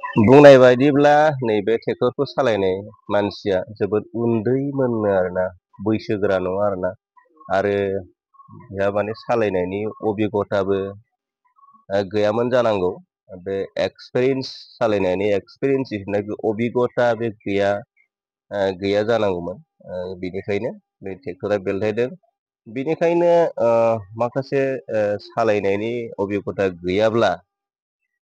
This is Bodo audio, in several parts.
बुंनाय बायदिब्ला नैबे ट्रेक्टरखौ सालायनाय मानसिया जोबोद उन्दैमोननो आरोना, बैसोगोरा नङा आरोना। आरो बेहा माने सालायनायनि अबिगथाबो गैयामोन जानांगौ। बे एक्सपिरियेन्स सालायनायनि एक्सपिरियेन्स जिथुनाखि अबिगथा बे गैया जानांगौमोन। बिनिखायनो बे ट्रेक्टरा बेलथायदों। बिनिखायनो माखासे सालायनायनि अबिगथा गैयाब्ला,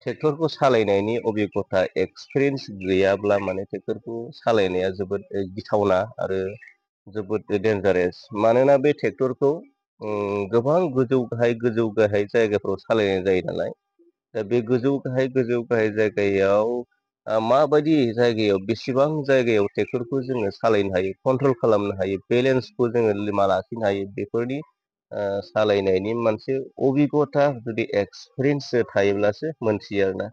ट्रेक्टरखौ सालायनायनि अबिगथा एक्सपिरियेन्स गैयाब्ला माने ट्रेक्टरखौ सालायनाया जोबोद गिथावना आरो जोबोद डेन्जारेस। मानोना बे ट्रेक्टरखौ गोबां गोजौ गाहाय जायगाफ्राव सालायनाय जायो नालाय। दा बे गोजौ गाहाय जायगायाव माबायदि जायगायाव बेसेबां जायगायाव ट्रेक्टरखौ जोङो सालायनो हायो, कन्ट्रल खालामनो हायो, बेलेन्सखौ जोङो लाखिनो हायो, बेफोरनि सालायनायनि मोनसे अबिगथा जुदि एक्सपिरियेन्स थायोब्लासो मोनथियो आरोना।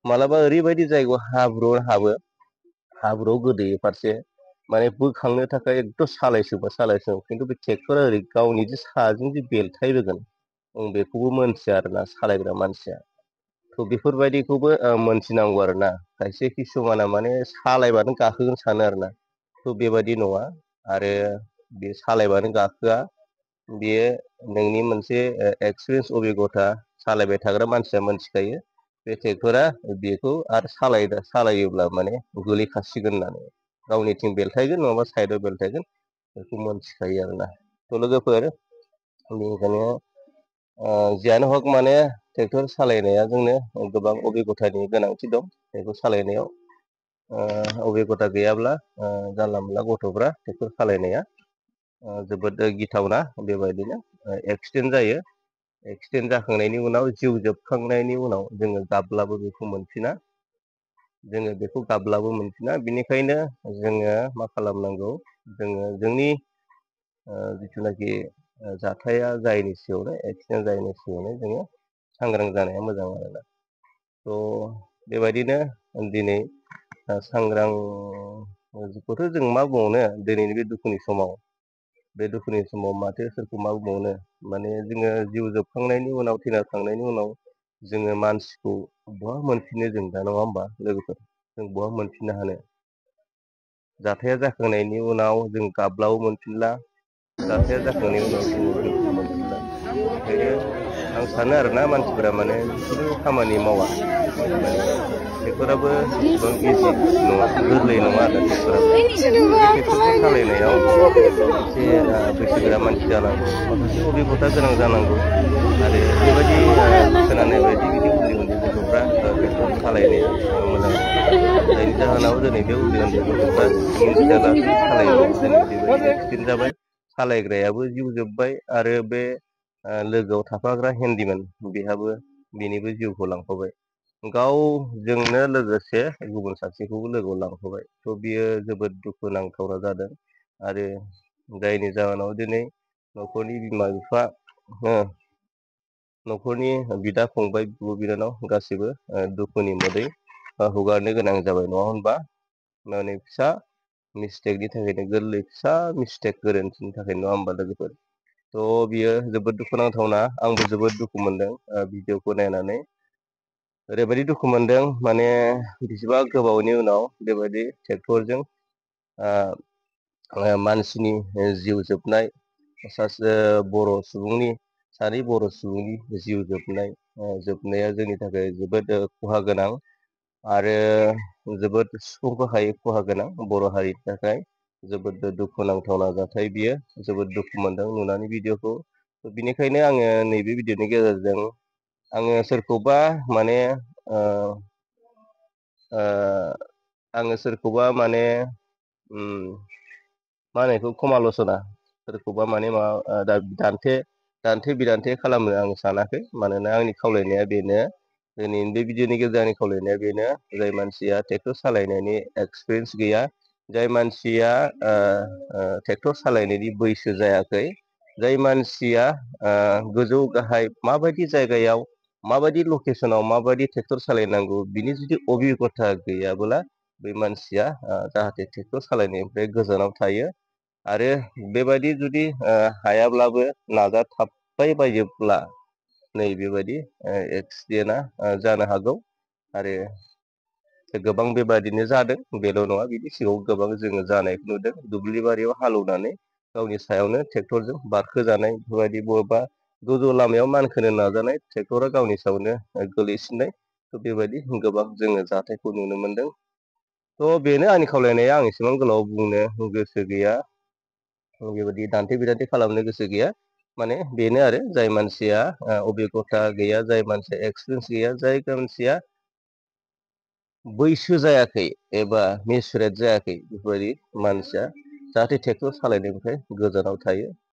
मालाबा ओरैबायदि जायगायाव हाब्रुआव गोदोयो फारसे, माने बोखांनो थाखाय एकदम सालायसोमो खिन्थु बे ट्रेक्टरा ओरै गावनि जे साजों जे बेलथायबोगोन, बेखौबो मोनथिया आरोना सालायग्रा मानसिया। थ' बेफोरबायदिखौबो मोनथिनांगौ आरोना। खायसे किसुमाना माने सालायबानो गाखोगोन सानो आरोना। थ' बेबायदि नङा। आरो बे सालायबानो गाखोआ। बेयो नोंनि मोनसे एक्सपिरियेन्स अबिगथा, सालायबाय थाग्रा मानसिया मोनथिखायो बे ट्रेक्टरा बेखौ आरो सालायोब्ला माने गोलैखासिगोन होननानै। गावनिथिं बेलथायगोन नङाबा साइडआव बेलथायगोन, बेखौ मोनथिखायो आरोना। थ' लोगोफोर, बेनिखायनो जियानो हक माने ट्रेक्टर सालायनाया जोंनो गोबां अबिगथानि गोनांथि दं। बेखौ सालायनायाव अबिगथा गैयाब्ला जानला मोनला गथ'फ्रा ट्रेक्टर सालायनाया जोबोद गिथावना। बेबायदिनो एक्सिडेन्ट जायो। एक्सिडेन्ट जाखांनायनि उनाव, जिउ जोबखांनायनि उनाव जोङो गाब्लाबो बेखौ मोनफिना। बिनिखायनो जोङो मा खालामनांगौ, जोङो जोंनि जिथुनाखि जाथाया जायैनि सिगाङावनो, एक्सिडेन्ट जायैनि सिगाङावनो जोङो सांग्रां जानाया मोजां आरोना। थ' बेबायदिनो दिनै सांग्रांखौथ' जों मा बुंबावनो दिनैनि बे दुखुनि समाव। बे दुखुनि समाव माथो सोरखौ मा बुंबावनो। माने जोङो जिउ जोबखांनायनि उनाव, थैना थांनायनि उनाव जोङो मानसिखौ बहा मोनफिननो जों दा, नङा होमबा लोगोफोर? जों बहा मोनफिननो हानो। जाथाया जाखांनायनि उनाव जों गाब्लाबो मोनफिनला। जाथाया जाखांनायनि उनाव जोङो जिउखौ मोनफिनला। बेनिखायनो आं सानो आरोना, मानसिफोरा माने जिखुनु खामानि मावा माने ट्रेक्टराबो इसेबां इजि नङा, गोरलै नङा आरोना ट्रेक्टराबो। बे ट्रेक्टरखौ सालायनायाव सासे बैसोगोरा मानसि जानांगौ, माखासे अबिगथा गोनां जानांगौ। आरो बेबायदि खोनानाय बायदि बिदि उन्दै उन्दै गथ'फ्रा ट्रेक्टर सालायनाया मोजां नङा। जायनि जाहोनाव दिनै बे उन्दै उन्दै गथ'फ्रा मिन्थियालासे सालायोब्ला दिनै बेबायदि एक्सिडेन्ट जाबाय। सालायग्रायाबो जिउ जोबबाय आरो बे लोगोआव थाफाग्रा हेन्दिमेन, बेनिबो जिउखौ लांफाबाय। गावजोंनो लोगोसे गुबुन सासेखौबो लोगोआव लांफाबाय। थ' बियो जोबोद दुखुनांथावना जादों। आरो जायनि जाहोनाव दिनै न'खरनि बिमा बिफा, न'खरनि बिदा फंबाय, बिब' बिनानाव गासैबो दुखुनि मोदै हुगारनो गोनां जाबाय, नङा होनबा? माने फिसा मिस्टेकनि थाखायनो, गोरलै फिसा मिस्टेक, गोरोन्थिनि थाखाय, नङा होमबा लोगोफोर? थ' बियो जोबोद दुखुनांथावना। आंबो जोबोद दुखु मोनदों भिडिअखौ नायनानै। ओरैबायदि दुखु मोनदों माने, बिसिबा गोबावनि उनाव बेबायदि ट्रेक्टरजों मानसिनि जिउ जोबनाय, सासे सानै बर' सुबुंनि जिउ जोबनाया जोंनि थाखाय जोबोद खहा गोनां। आरो जोबोद सुख'खौ हायै खहा गोनां बर' हारिनि थाखाय। जोबोद दुखुनांथावना जाथाय बियो, जोबोद दुखु मोनदों नुनानै भिडिअखौ। बिनिखायनो आङो नैबे भिडिअनि गेजेरजों आङो सोरखौबा माने आङो सोरखौबा माने मा होनो बेखौ, खमालसना, सोरखौबा माने माबा दान्थे बिदान्थे खालामनो आं सानाखै। मानोना आंनि खावलायनाया बेनो, दिनैनि बे भिडिअनि गेजेरजों आंनि खावलायनाया बेनो, जाय मानसिया ट्रेक्टर सालायनायनि एक्सपिरियेन्स गैया, जाय मानसिया ट्रेक्टर सालायनायनि बैसो जायाखै, जाय मानसिया गोजौ गाहाय माबायदि जायगायाव, माबायदि लकेसनाव माबायदि ट्रेक्टर सालायनांगौ, बिनि जुदि अबिगथा गैयाबोला बै मानसिया जाहाथे ट्रेक्टर सालायनायनिफ्राय गोजानाव थायो। आरो बेबायदि जुदि हायाब्लाबो नाजाथाबबाय बायोब्ला नै बेबायदि एक्सिडेन्टआ जानो हागौ। आरो गोबां बेबादिनो जादों बेल' नङा बिनि सिगाङाव गोबां जोङो जानायखौ नुदों दुब्लि बारियाव हालेवनानै गावनि सायावनो ट्रेक्टरजों बारखोजानाय बेफोरबायदि बबेबा गोजौ लामायाव मानखोनो नाजानाय ट्रेक्टरा गावनि सायावनो गोलैसिननाय बेबायदि गोबां जोङो जाथायखौ नुनो मोनदों। बेनो आंनि खावलायनाया आं एसेबां गोलाव बुंनो गोसो गैया बेबायदि दान्थे बिदान्थे खालामनो गोसो गैया माने बेनो आरो जाय मानसिया अबिगथा गैया जाय मानसिया एक्सपिरियेन्स गैया जाय मानसिया बैसो जायाखै एबा मेचुरेट जायाखै बेफोरबायदि मानसिया जाहाथे ट्रेक्टर सालायनायनिफ्राय गोजानाव थायो